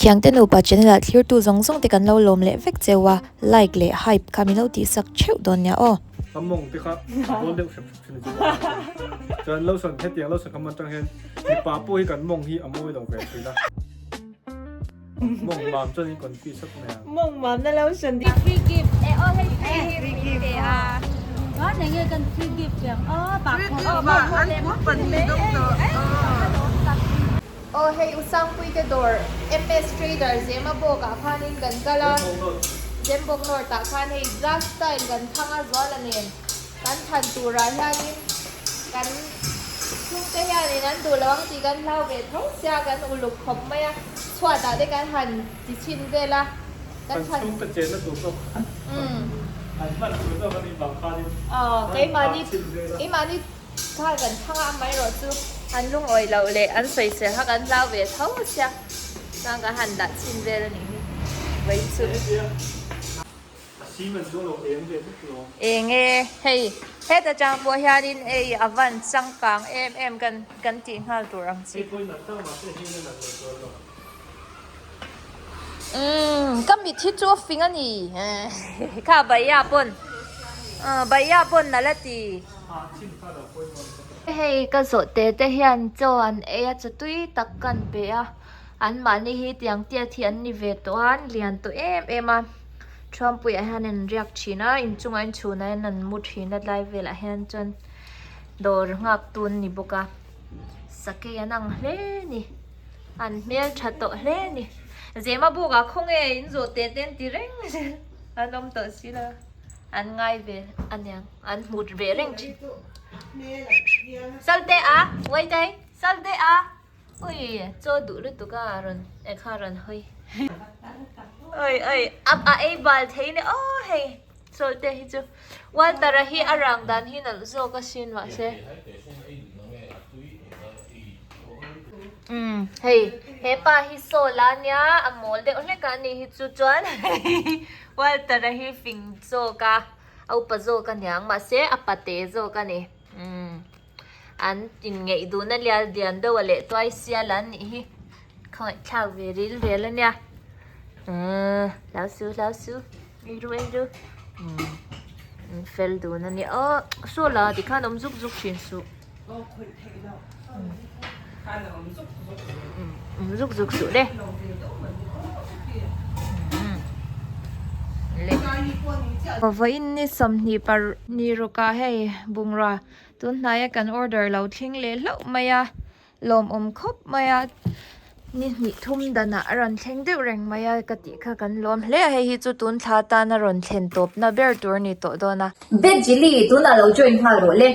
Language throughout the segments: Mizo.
Khiangte nupa channel ah thlirtu zawng zawng te kan lo lawm leh vek cheu a, like leh hype kha min lo tihsak theuh dawn nia aw. A mawng te kha a bawl deuh hrep hrep thin a chu chuan lotion hetiang lotion kha man tang hian mipa pawh hi kan mawng hi a mawi lo ve thin a mawng mam chuan in confuse sap mai a. Mawng mam na lotion Free gift e aw hei free gift min pe a. Free gift ba an pur pan ni dawng tawh. Aw hei U Sangpui te dawr MS Trader Zemabawk ah khanin kan kal a, Zembawk North ah khan hei glass tile kan thang a Zuala nen kan than turah hianin kan chhungte hianin an duh lo ang tih kan hlau ve tho sia kan uluk khawp mai a, chhuat ah te kan han ti chhin vel a, kan than chhungte chenna tur zawk an hman tur zawk a nih vang khanin kan han chhin vel a. Keimahni Kha kan thang a amaherawh chu an lungawi loh leh an sawisel kha kan hlau ve tho sia chuan kan han dah chhin vel a nih hi vawiin chu. Eng e hei heta tang pawh hianin ei a van changkang em em kan kan tih nghal tur ang chi. Umm ka mit hi chu a fing a ni kha Bhaiya pawn Bhaiya pawn nalh a ti. Hei ka zawh te te hian chaw an ei a chaw tui tak ka an pe a an mahni hi tiang tiat hi an ni ve tawh a an lian tawh em em a Thuampuiah hian an riak thin a inchungah in chhunah hian an mu thin a tlai velah hian chuan dawr nghak tu an ni bawk a sakei an ang hle a ni. An hmel tha tawh hle a ni. Zema buk ah khawnge in zawh te te an ti reng an awm tawh si lo. An ngai ve aniang an hmut ve reng thin. Salte a wait a salte a ui chaw duh lutuk a rawn ekha rawn hawi. Oi oi a ei bal thei ni aw hei salte hi chu Walter a hi a rang dan hi nalh zawk asin mahse. Umm hei hepa hi saw la nia a mawl deuh hlek a ni hi chu chuan Walter a hi fing zawk a a upa zawk a niang mahse a pate zawk a ni umm an inngeih dun a lial dian deuh a leh tuai sial an nih hi khawngaihthlak ve ril rel a nia umm hlau su hlau su ei ru ei ru umm fel dun a nia aw saw la tikhan awm zuk zuk thin suh. Zuk zuk suh le. Vawiin ni 20 par ni rukah hei bungrua tun hnaia kan order lo thleng leh hlauh mai a lawmawm khawp mai a ni hnih thum danah a rawn thleng deuh reng mai a ka tih kha kan lawm hle a hei hi chu tun thla tan a rawn thlen tawpna ber tur a ni tawh dawn a. Betjili tunah lo join nghal rawh le.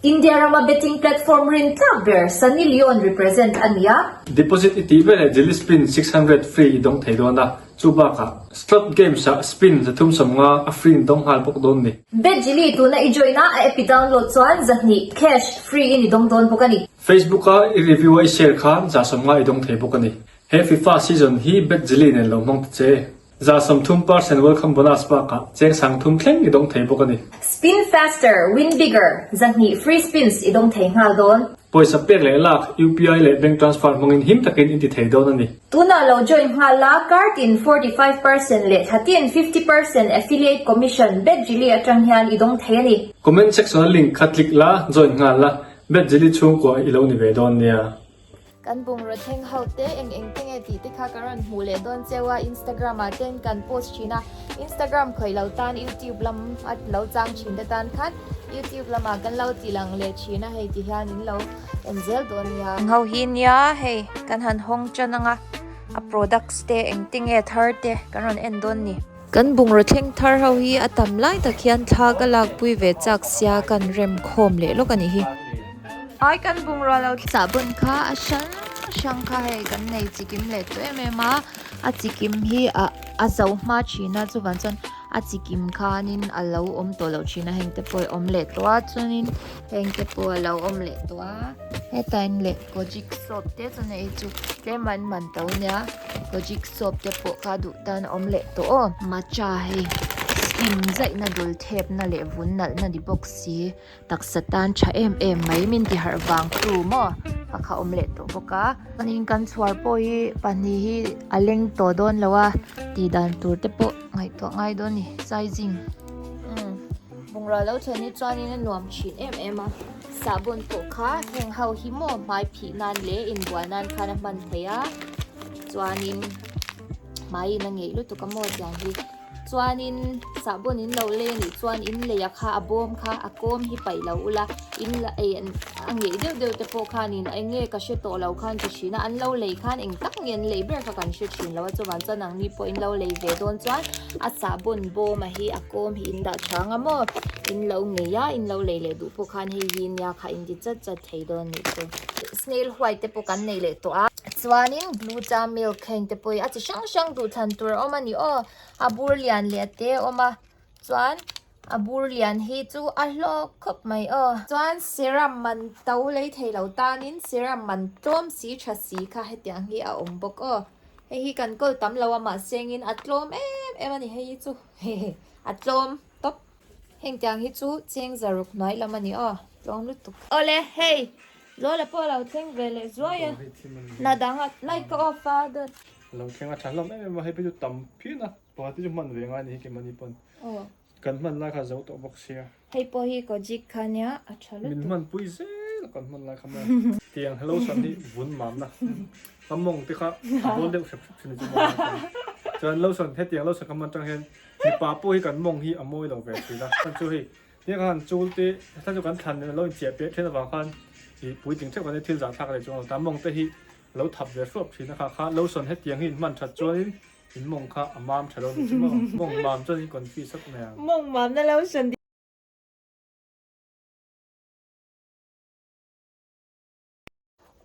India rama betting platform rin tlak ber Sunny Leone represent a ni a. Deposit i tih veleh Jili Spin 600 free i dawng thei dawn a, chu bakah Slot games ah spin 350 a free in dawng nghal bawk dawn ni. Betjili tuna i join a, a app i download chuan 200 cash free in i dawng dawn bawk a ni. Facebook a i review a i share khan 50% i dawng thei bawk a ni. He FIFA season hi Betjili nen lo hmang ta che. 30% welcome bonus bakah cheng sang thum thleng i dawng thei bawk a ni. Spin faster, win bigger, 200 free spins i dawng thei nghal dawn. Pawisa pek leh lak, UPI leh bank transfer hmangin him takin in ti thei dawn a ni. Tunah lo join nghal la, card in 45% leh thlatin 50% affiliate commission Betjili atang hian i dawng thei a ni. Comment section a link kha click la, join nghal la, Betjili chhungkua i lo ni ve dawn nia. Kan bungraw thleng ho te eng eng te nge tih te kha ka rawn hmuh leh dawn cheu a, Instagram ah ten kan post thin a, Instagram khawih lo tan YouTube lam a lo chang thin te tan khan YouTube lamah kan lo ti lang leh thin a hei ti hian in lo en zel dawn nia. Eng ho hi nia hei kan han hawng tan ang a, a products te eng te nge thar te kan rawn en dawn ni. Kan bungraw thleng thar ho hi a tam lai tak hian thla ka lakpui ve chak sia kan rem khawm leh lawk a nih hi. Ai kan bungrua lo sahbawn kha a hrang hrang kha hei kan nei chikim leh tawh em em a, a chikim hi ah a zo hma thin a chuvang chuan a chikim khanin a lo awm tawh loh thin a heng te pawh a awm leh tawh a chuanin heng te pawh a lo awm leh tawh a hetah in leh kojic soap te chuan hei chu tlem an man to nia kojic soap te pawh kha duh tan a awm leh tawh aw. Matcha hei skin zaihna dul thepna leh vun nalhna ni bawk si taksa tan tha em em mai min ti harh vang tu maw. a kha awm leh tawh bawk a. Chuanin kan chhuar pawh hi pahnih hi a leng tawh dawn lo a tih dan tur te pawh ngaihtuah ngai dawn a ni sizing umm bungrau lo thlen hi chuanin a nuam thin em em a sahbawn pawh kha heng ho hi maw hmai phih nan leh inbual nan khan a hman theih a chuanin hmai in a ngeih lutuk a maw tiang hi. Chuanin sahbawn in lo lei anih chuan in lei a kha a bawm kha a kawm hi paih lo ula in la ei a ngeih deuh deuh te pawh khanin eng nge ka hre tawh lo khan ti thin a an lo lei khan eng tak nge an lei ber kha kan hre thin lo a chuvang chuan nangni pawh in lo lei ve dawn chuan a sahbawn bawm a hi a kawm hi in dah tha ang a maw in lo ngei a in lo lei leh duh pawh khan hei hi nia kha in ti chat chat thei dawn anih chu. Snail white te pawh kan nei leh tawh a chuanin blue cha milk heng te pawh hi a chi hrang hrang duh thlan tur a awm a ni aw a bur lian leh te a awm a chuan a bur lian hi chu a hlawk khawp mai aw chuan serum man to lei thei lo tanin serum man tlawm si tha si kha hetiang hi a awm bawk aw hei hi kan kawl tam lo a mahse engin a tlawm em em a ni hei hi chu a tlawm tawp. Heng tiang hi chu cheng zaruk hnuai lam a ni aw, tlawm lutuk. Awle hei, Lola pawh a lo thleng ve leh zuai a, hna dang a light ka off a dawt. A lo thleng a tha hlawm em em a, hei phei chu tam phian a, pakhat hi chu hman ve ngai a ni hi keimahni pawn kan hman lai kha a zo tawh bawk sia. Hei pawh hi Kojic kha nia a tha lutuk. Min hman pui zel a kan hman lai kha maw. Tiang hello san hi vun mamna ka mawng te kha a bawl deuh hrep hrep thin a chu maw. Chuan lotion hetiang lotion ka hman tang hian Mipa pawh hi kan mawng hi a mawi lo ve thin a, chuan chu hei tiang khan chul te thla chu kan thlan nen a lo inchiah piah thin avang khan ih puitling theuh kan thil zah thlak leh chuang lo ta mawng te hi a lo thap ve hruap thin a kha kha lotion hetiang hi in hman that chuanin in mawng kha a mam tha lo ni chu maw mawng mam chuan in confuse sat mai ang. Mawng mamna lotion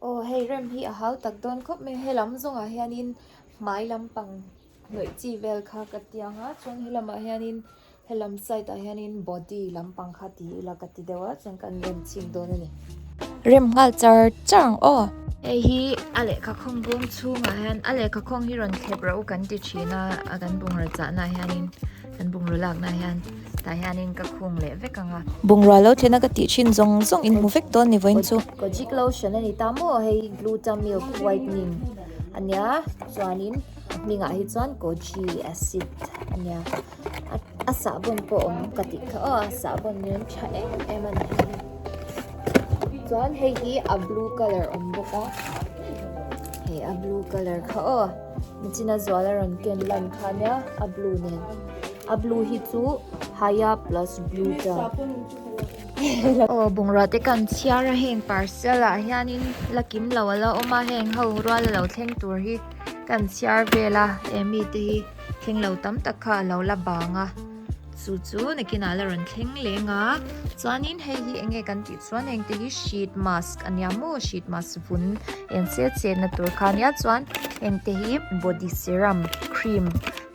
Aw hei rem hi a hau tak dawn khawp mai a helam zawngah hianin hmai lampang hnawih chi vel kha ka ti ang a chuan helamah hianin helam side ah hianin body lampang kha ti ila ka ti deuh a chuan kan rem chhim dawn a ni. Rem nghal char char ang aw. Hei hi a lehkha khawng bawm chhungah hian a lehkha khawng hi rawn thlep rawh u kan ti thin a a kan bungraw chahna ah hianin kan bungraw lakna ah hian tah hianin ka khung leh vek ang a. Bungrua lo thlena ka tih thin zawng zawng in hmu vek dawn ni vawiin chu. Kojic lotion a ni ta maw hei gluta milk whitening a nia chuanin a hmingah hi chuan koji acid a nia a sahbawn pawh awm ka tih kha aw a sahbawn hi an tha em em a ni chuan hei hi a blue colour awm bawk a hei a blue colour kha aw nichina zual a rawn ken lan kha nia a blue nen. A blue hi chu haya plus blue ta. Aw bungrua te kan chhiar a heng parcel ah hianin la kim lo a la awm a heng ho rual a lo thleng tur hi kan chhiar vel a he mi te hi thleng lo tam tak kha a lo la bang a chu chu nakinah la rawn thleng leng a chuanin hei hi eng nge kan tih chuan heng te hi sheet mask a nia maw sheet mask vun eng chet chet na tur kha a nia chuan heng te hi body serum cream.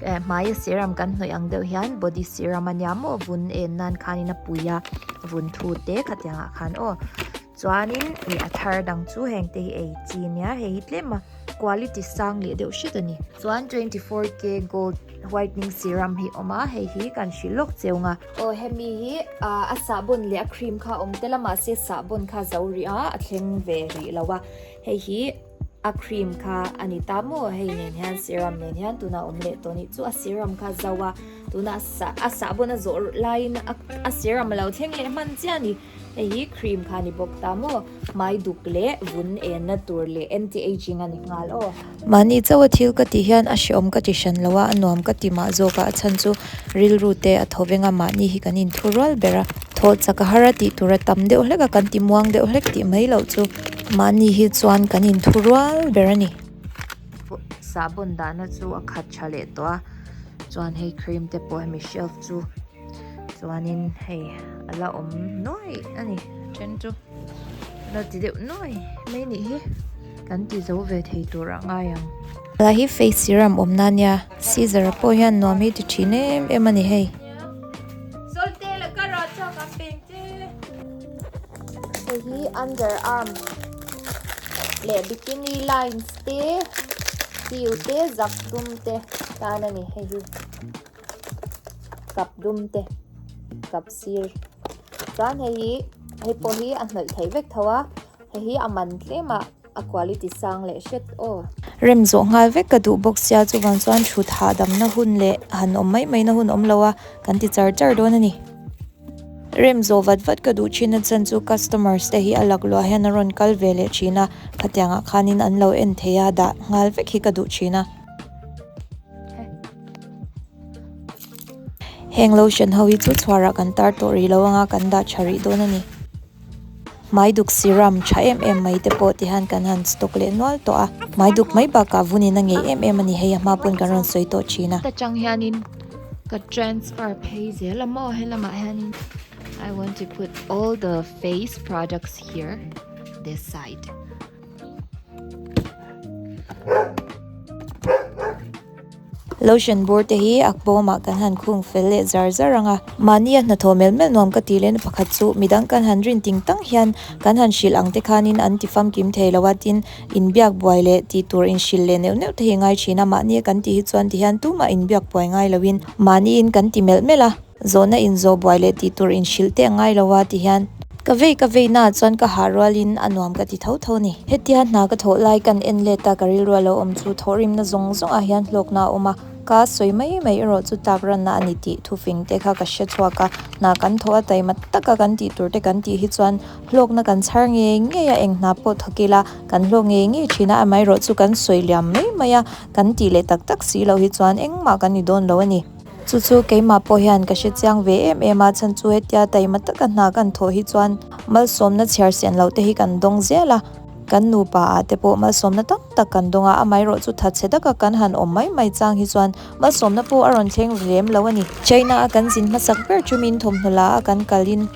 Eh hmaia serum kan hnawih ang deuh hian body serum a nia maw vun en nan khanin a pui a vun thu te khatiang ah khan aw chuanin ih a thar dang chu heng te hi ei chi nia hei hi tlem a quality sang leh deuh hret a ni chuan 24 k gold whitening serum hi awm a hei hi kan hrilh lawk cheu nga aw hemi hi ah a sahbawn leh a cream kha awm tel a mahse sahbawn kha zo rih a a thleng ve rih lo a hei hi. A cream kha a ni ta maw hei nen hian serum nen hian tuna awm leh tawh nih chu a serum kha zo a tuna a sahbawn a zawh laiin a serum a lo thleng leh hman chiah a ni hei hi cream kha a ni bawk ta maw hmai duk leh vun enna tur leh anti aging a ni nghal aw. Mahni chauh a thil ka tih hian a hreawm ka ti hran lo a a nuam ka ti mah zawk a a chhan chu rilru te a tho veng a mahni hi kan inthu rual ber a thaw chak a har a tih tur a tam deuh hlek a kan ti muang deuh hlek tih mai loh chu. Mahni hi chuan kan inthu rual ber a ni. Sahbawn dahna chu a khat tha leh tawh a, chuan hei cream te pawh hemi shelf chu chuanin hei a la awm nuai a ni then chu a la ti deuh nuai mai nih hi kan ti zo ve thei tur a ngai ang. Helai hi face serum awmna a nia, Caesar a pawh hian nuam hi ti thin em em a ni hei. Hei hi under arm leh bikini lines te kiu te zak dum te tan a ni hei hi kap dum te kap sir chuan hei hi hei pawh hi a hnawih theih vek tho a. Hei hi a man tlem a, a quality sang leh hret aw. Rem zawh nghal vek ka duh bawk sia chuvang chuan thut hahdamna hun leh han awm mai maina hun awm lo a, kan ti char char dawn a ni. Rem zawh vat vat ka duh thin a chhan chu customers te hi a lakluah hian a rawn kal ve leh thin a, khatiangah khanin an lo en thei a, dah nghal vek hi ka duh thin a. Heng lotion ho hi chu chhuarah kan tar tawh rih lo anga kan dah tha rih dawn a ni. Hmai duk serum tha em em mai te pawh tihian kan han stock leh nual tawh a. Hmai duk mai bakah vunin a ngei em em a ni hei a hma pawn kan rawn sawi tawh thin a. Ta chang hianin ka transfer phei zel a maw helamah hianin I want to put all the face products here this side. Lotion bur te hi a bawmah kan han khung fel leh zar zar ang a, mahni a hnathawh mel mel nuam ka tih lehna pakhat chu midang kan han rin ting tang hian kan han hrilh ang te khanin an ti famkim thei lo a, tin inbiak buai leh tih tur inhrilh leh neuh neuh te hi ngai thin a, mahni a kan tih hi chuan ti hian tumah inbiak buai ngai loin mahniin kan ti melh melh a. Zawhna inzawh buai leh tih tur inhrilh te a ngai lo a ti hian ka vei ka vei naah chuan ka hah rualin a nuam ka ti tho tho a ni. Hetia hna ka thawh lai kan en let a ka rilru a lo awm chu thawhrimna zawng zawngah hian hlawkna a awm a, ka sawi mai mai erawh chu tlak ranna a ni tih thufing te kha ka hre chhuak a, hna kan thawh a taima taka kan tih tur te kan tih hi chuan hlawkna kan chhar ngei ngei a, eng hna pawh thawk ila kan hlawk ngei ngei thin a, amaherawh chu kan sawi liam mai mai a, kan tih leh tak tak si loh hi chuan engmah kan ni dawn lo a ni. Chu chu keimah pawh hian ka hre chiang ve em em a, chhan chu hetia taima taka hna kan thawh hi chuan malsawmna chhiar sian loh te hi kan dawng zel a, kan nupa ah te pawh malsawmna tam tak kan dawng a, amaherawh chu thatchhe taka kan han awm mai mai chang hi chuan malsawmna pawh a rawn thleng lem lo a ni. China a kan zin hmasak ber chu min thawmhnaw la a kan kalin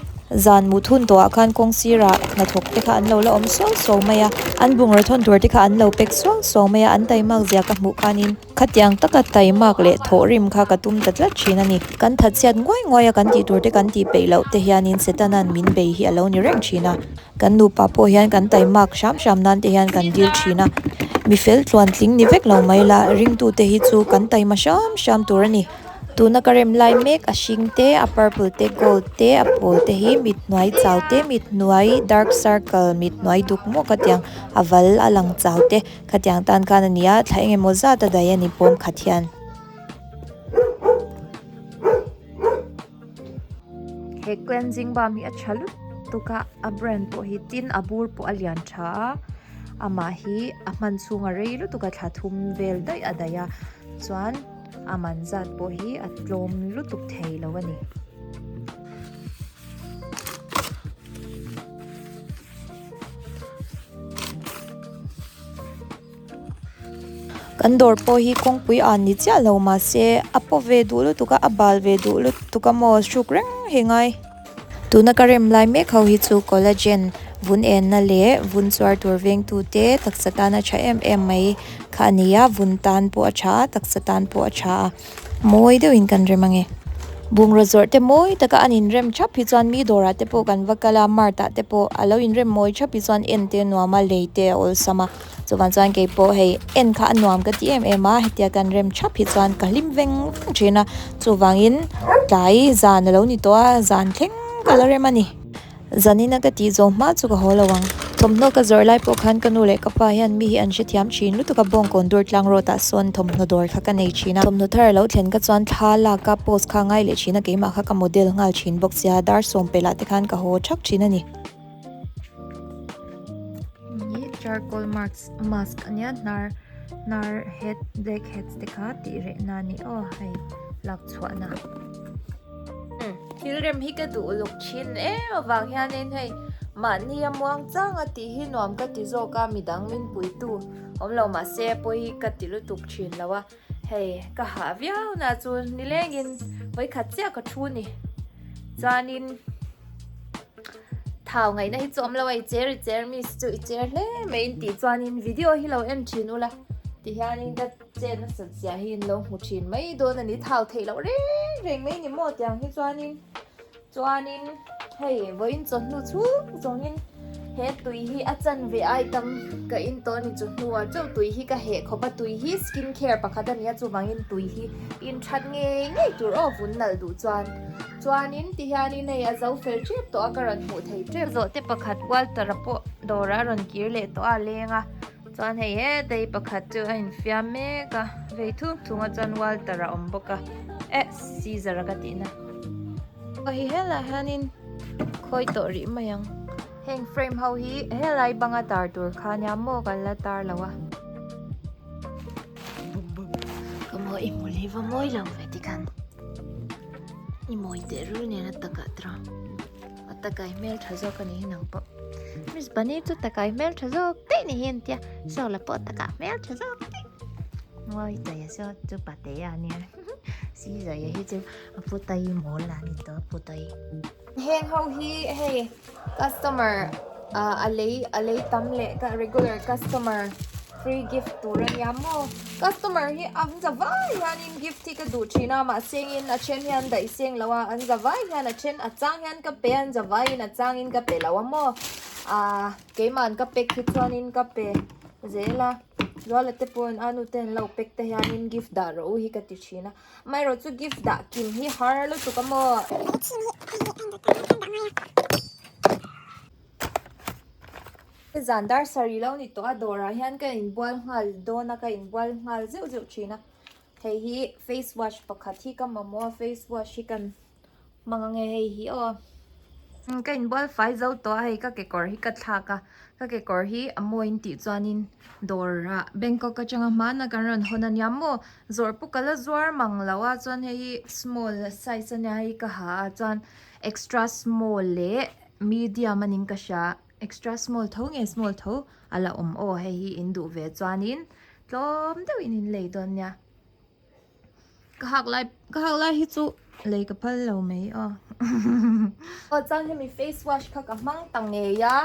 zan mut hun tawhah khan kawng sirah hnathawk te kha an lo la awm suau suau mai a, an bungraw thawn tur te kha an lo pack suau suau mai a, an taimak zia ka hmuh khanin. Khatiang taka taimak leh thawhrim kha ka tum ta tlat thin a ni. Kan thatchhiat nguai nguai a kan tih tur te kan tih peih loh te hianin Setana'n min bei hi a lo ni reng thin a. Kan nupa pawh hian kan taimak hram hram nan te hian kan dil thin a. Mi fel tluan tling ni vek lo mai la, ringtute hi chu kan taima hram hram tur a ni. Tuna ka rem lai mek a hring te, a purple te, gold te, a pawl te hi mit hnuai chau te, mit hnuai dark circle, mit hnuai duk maw khatiang a val a lang chau te. Khatiang tan khan a ni a, thla eng emaw zat a daih a ni pawm khat hian. He cleansing balm hi a tha lutuk a, a brand pawh hi tin a bur pawh a lian tha a, amah hi a hman chhung a rei lutuk a thla thum vel daih a daih a, chuan a man zat pawh hi a tlawm lutuk thei lo a ni. Kan dawr pawh hi kawngpui an ni chiah lo mahse a paw ve duh lutuk a a bal ve duh lutuk a maw hruk reng hi ngai. Tuna ka rem lai mek ho hi chu collagen vun enna leh vun chuar tur vengtu te taksa tan a tha em em mai kha a ni a vun tan pawh a tha a taksa tan pawh a tha a. Mawi deuhin kan rem ange. Bungraw zawrh te mawi taka an inrem thap hi chuan mi dawrah te pawh kan va kal a, mart ah te pawh a lo inrem mawi thap hi chuan en te a nuam a, lei te a awlsam a. Chuvang chuan kei pawh hei en kha a nuam ka ti em em a, hetia kan rem thap hi chuan ka hlim veng veng thin a. Chuvangin tlai zan a lo ni tawh a, zan thleng ka la rem a ni. Zanina ka tih zawh hma chu ka haw lo ang. Thawmhnaw ka zawrh lai pawh khan ka nu leh ka pa hian mi hi an hrethiam thin lutuk a, bawngkawn dur tlang rawt ah sawn thawmhnaw dawr kha ka nei thin a. Thawmhnaw thar a lo thlen ka chuan thla lak a post kha ngai leh thin a, keimah kha ka model nghal thin bawk sia, dar sawm pelh ah te khan ka haw thak thin a ni. Hi charcoal mask mask ania hnar hnar head black heads te kha tih reh na a ni aw hei lak chhuah na. Thil rem hi ka duh uluk thin em avang hianin hei mahni a muang chang a tih hi nuam ka ti zawk a midang min puitu awm lo mahse pawi hi ka ti lutuk thin lo a hei ka hah viau na chu nilengin vawikhat chiah ka thu ni chuanin thau ngaihna hi chu awm lo a i cher i cher miss chu i cher hle mai in tih chuanin video hi lo en thin ula ti hianin ka Chet nasat zia hi in lo hmu thin mai dawn a ni, thau theih loh reng reng mai ni maw tiang hi chuanin chuanin hei vawiin chawhnu chhung zawngin he tui hi a chan ve ai tam ka in tawh a ni chawhnu ah chauh tui hi ka heh khawp a tui hi skin care pakhat a ni a chuvangin tui hi in that ngei ngei tur aw vun nalh duh chuan chuanin ti hianin hei a zo fel tep tawh a ka rawn hmuh thei tep. Zawhte pakhat Walter-a pawh. dawrah a rawn kir leh tawh a a leng a chuan hei heta hi pakhat chu a infiam mek a vei thung thung a chuan Walter a awm bawk a eh Caesar a ka tihna aw hei helaiah hianin khawi tawh rih mai ang heng frame ho hi helai banga tar tur kha nia maw kan la tar lo a. Ka mawi i hmu leh va mawi lo ve tikhan i mawi teh rul nen a takah tawh a takai hmel tha zawk a ni hi nang pawh miss bunny chu takai hmel tha zawk daih ni hi an tia saw la pawh takah hmel tha zawk daih mawi taia saw chu patea a nia Caesar-a hi chu a pu tai mawl a ni tawh a pu tai. Heng ho hi hei customer ah a lei a lei tam leh ka regular customer free gift tur a nia maw customer hi an za vai hianin gift hi ka duh thin a mahse in a then hian daih seng lo a an za vai hian a then a chang hian ka pe a an za vaiin a changin ka pe lo a maw ah keimahn ka pack hi chuanin ka pe zel a Zuala te pawhin a nu te an lo pack te hianin gift dah rawh u hi ka ti thin a. Amaherawhchu gift dah kim hi har lutuk a maw? Zan dar sarih lo ni tawh a dawrah hian ka inbual nghal dawn a ka inbual nghal zeuh zeuh thin a hei hi face wash pakhat hi ka mamawh a face wash hi kan hmang ange hei hi aw. Ka inbual fai zo tawh a hei ka kekawr hi ka thlak a ka kekawr hi a mawiin tih chuanin dawrah Bangkok atanga hmana kan rawn hawn a nia maw zawrh pawh ka la zuar mang lo a chuan hei hi small size a nia hei ka ha a chuan extra small leh medium a ning ka hria extra small tho nge small tho a la awm aw hei hi in duh ve chuanin tlawm deuhin in lei dawn nia. Ka hak lai ka hak lai hi chu lei ka phal lo mai aw. Aw chuan hemi face wash kha ka hmang ta ngei a,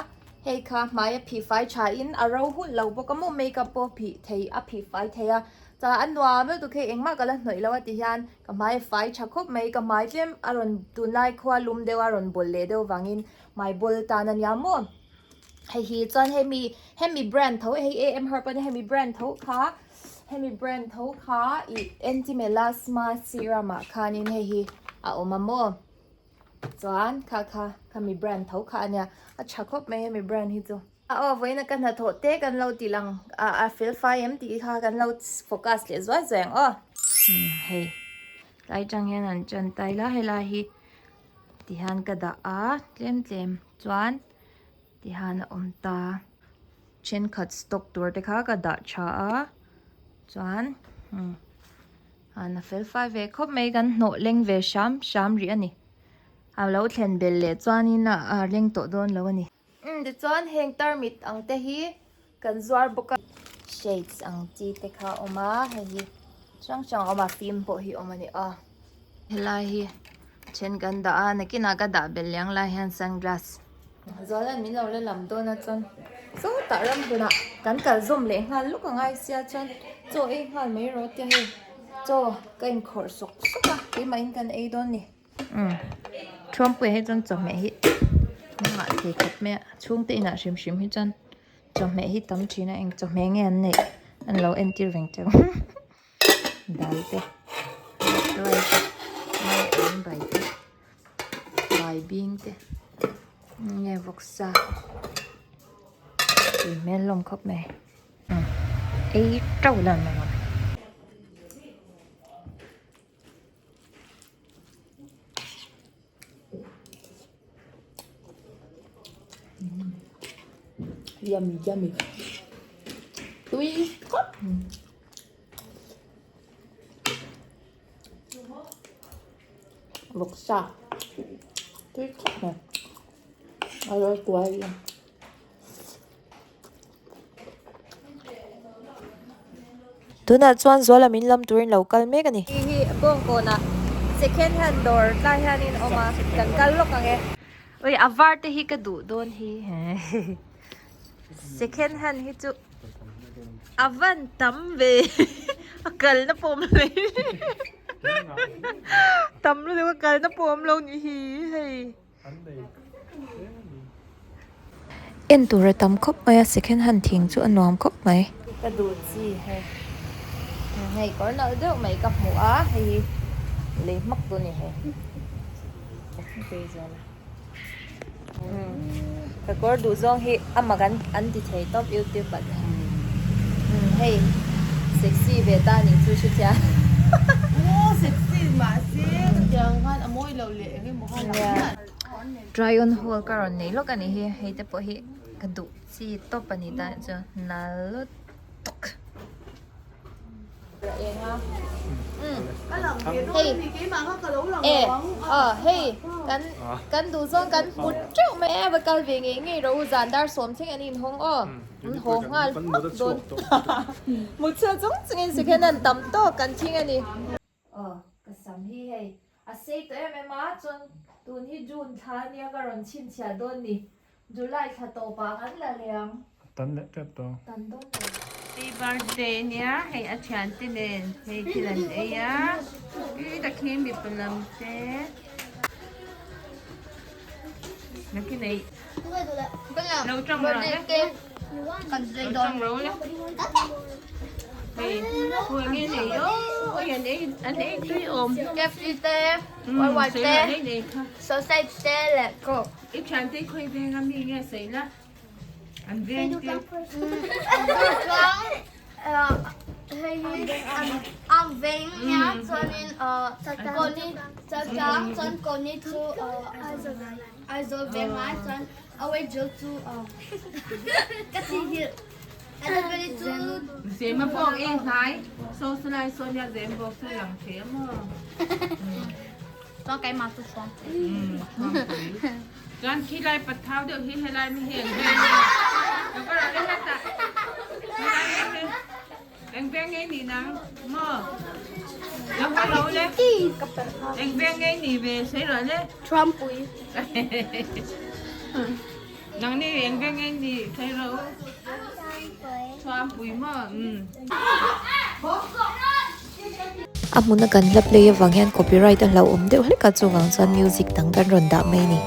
hei kha hmai a phih fai tha in a ro hulh lo bawk a maw makeup pawh phih thei a phih fai thei a, chuan a nuam lutuk hei engmah ka la hnawih lo a ti hian ka hmai a fai tha khawp mai, ka hmai tlem a rawn tunlai khua lum deuh a rawn bawl leh deuh vangin hmai bawl tan a nia maw. Hei hi chuan hemi hemi brand tho hei AM Herb a nia hemi brand tho kha hemi brand tho kha ih anti melasma serum ah khanin hei hi a awm a maw chuan kha kha khami brand tho kha a nia a tha khawp mai hemi brand hi chu. A aw vawiin a ka hnathawh te kan lo tih lang a a fel fai em tih kha kan lo focus leh zuai zuai ang aw. Hei tlai tang hian an tan tai la helai hi tihian ka dah a tlem tlem chuan. Tihian a awm ta. Thenkhat stock tur te kha ka dah tha a chuan umm a fel fai ve khawp mai kan hnawh leng ve hram hram rih a ni. A lo thlen belh leh chuanin a leng tawh dawn lo a ni. Umm tichuan heng tarmit ang te hi kan zuar bawk a. Shades ang chi te kha a awm a hei hi hrang hrang a awm a fim pawh hi a awm a ni a. Helai hi then kan dah a nakinah ka dah belh leh ang lai hian sunglass. Zuala'n min lo la lam dawn a chuan sawtah ram hunah kan kal zawm leh nghal luk a ngai sia chuan chaw ei nghal mai rawh tia hei chaw ka inkhawrh sawk sawk a keimahin kan ei dawn ni. Umm Thuampuia hi chuan chawhmeh hi engmah thei khawp mai a chhungte inah hrim hrim hi chuan chawhmeh hi tam thin a eng chawhmeh nge an neih an lo entir veng teuh dal te rice te an bai te. Bai bing te nge vawksa tui hmel hlawm khawp mai ei teuh lan mai ang. Yummy yummy tui khawp. Vawksa tui khawp mai a lo kuai a. Tunah chuan Zuala min lam turin lo kal mek a ni. Hei hi Bawngkawnah second hand dawr tlai hianin awm a, kan kal lawk ang e. Ui a var te hi ka duh dawn hi. Second hand hi chu a van tam ve a kalna pawh awm lo tam lutuk a kalna pawh awm lo ni hi hei. En tur a tam khawp mai a second hand thing chu a nuam khawp mai. Ka duh chi hei hei kawr nalh deuh mai ka hmu a hei hi lei hmak dawn a ni hei. Ka kawr duh zawng hi a mak an an ti thei tawp youtube ah te umm hei sexy ve ta nih chu hrethiam. Aw sexy mahse ka tiang khan a mawi lo leh eng emaw kha lang hian. Try on haul ka rawn nei lawk a nih hi hei te pawh hi ka duh chi tawp a ni ta chu nal lutuk. Hei kan kan duh zawng kan hmu teuh mai a va kal ve ngei ngei rawh u zan dar sawm thleng an inhawng aw an haw nghal hmak dawn mut chhuak chung chungin second hand tam tawk kan thing a ni. Aw ka sam hi hei a sei tawh em em a chuan tun hi June thla ania ka rawn chhinchhiah dawn ni July thla tawp ah kan la leh ang. Tan leh tep tawh. Tan dawn lo. Happy birthday nia hei a thiante nen hei thil an ei a tui tak hi mipa lam te nakin ei lo tang rawh le lo tang rawh le hei hu enge nei aw oi an ei an ei tui awm KFC te Wawa te sausage te leh coke. I thiante khawi veng a mi nge sawi la an veng te. Ang veng nia chuanin kawni chang chuan kawni chu Aizawl veng a chuan Awejil chu ka thi hi Annabelle chu Zema bawk e hnai Sosalai sawn nia Zema bawk chu lang thei a maw. Chuan keimah chu chhuang pui. Chhuang pui. Chuan khi lai pathau deuh hi helai mi hi eng veng nge? Lo ka rawh le hetah. Helai mi hi eng veng nge ni nang maw? Lo ka lo le. Eng veng nge ni ve sei rawh le. Chhuang pui. Nang ni eng veng nge ni sei rawh u. Chhuang pui maw? A hmuna kan hla play avang hian copyright a hlauhawm deuh hlek a chuvang chuan music dang kan rawn dah mai a ni.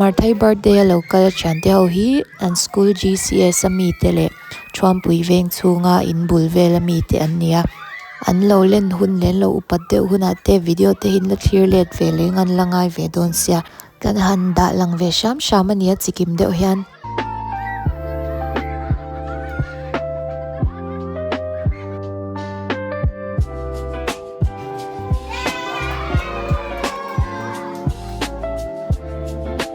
Marthai birthday a lo kal a thiante ho hi an school G_C_S a mite leh Thuampui veng chhunga in bul vel a mite an ni a an lo len hun leh an lo upat deuh hunah te video te hi an la thlir let ve leng an la ngai ve dawn sia kan han dah lang ve hram hram a ni a chikim deuh hian.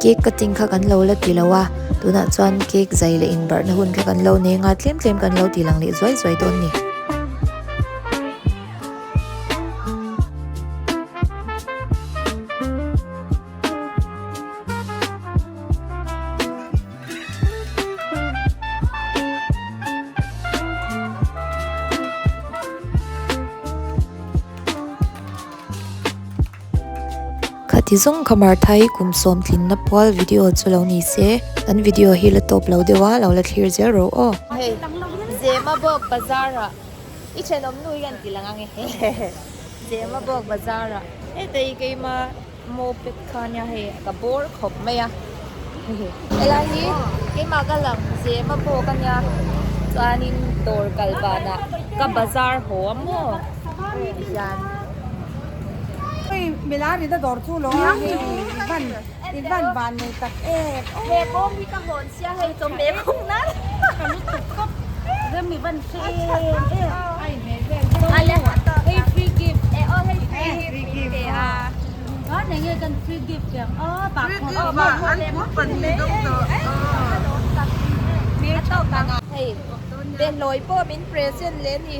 Cake cutting kha kan lo la ti lo a tunah chuan cake zai leh inbarhna hun kha kan lo nei anga tlem tlem kan lo ti lang leh zuai zuai dawn a ni. Khati zawng kha Martha hi kum sawm tlinna pual video chu lo ni se, kan video hi la tawp lo deuh a, lo la thlir zel rawh aw. Hei Zemabawk bazar ah i thenawm nu hian ti lang ang e Zemabawk bazar ah hetei keima Moped kha nia hei ka bawr khawp mai a helai hi keimah ka lang zema bawk a nia chuanin dawr kal banah ka bazar haw a maw hian. He bawm hi ka hawn sia hei chawhmeh khung nan Hei behlawi pawh min present leh a ni.